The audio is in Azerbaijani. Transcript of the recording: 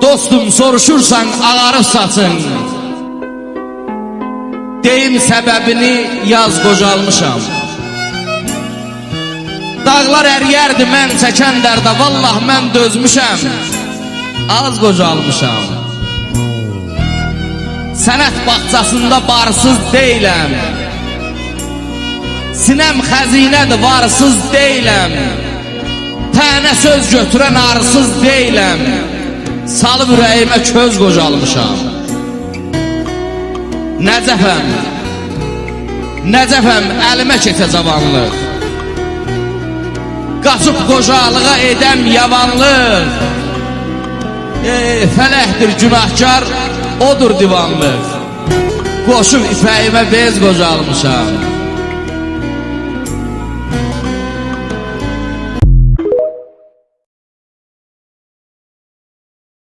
Dostum, soruşursan ağarıb saçın. Deyim səbəbini, yaz qocalmışam. Dağlar əriyərdi mən çəkən dərdə, vallah mən dözmüşəm. Az qocalmışam. Sənət bağçasında barsız deyiləm. Sinəm xəzinədir, varsız deyiləm. Tənə söz götürən arsız deyiləm. Salıb ürəyimə köz qocalmışam. Nəcəfəm, Nəcəfəm, əlimə keçə cavanlıq. Qaçıb qocalığa edəm yavanlıq. Fələkdir günahkar, odur divanlıq. Qoşub ipəyimə bez qocalmışam.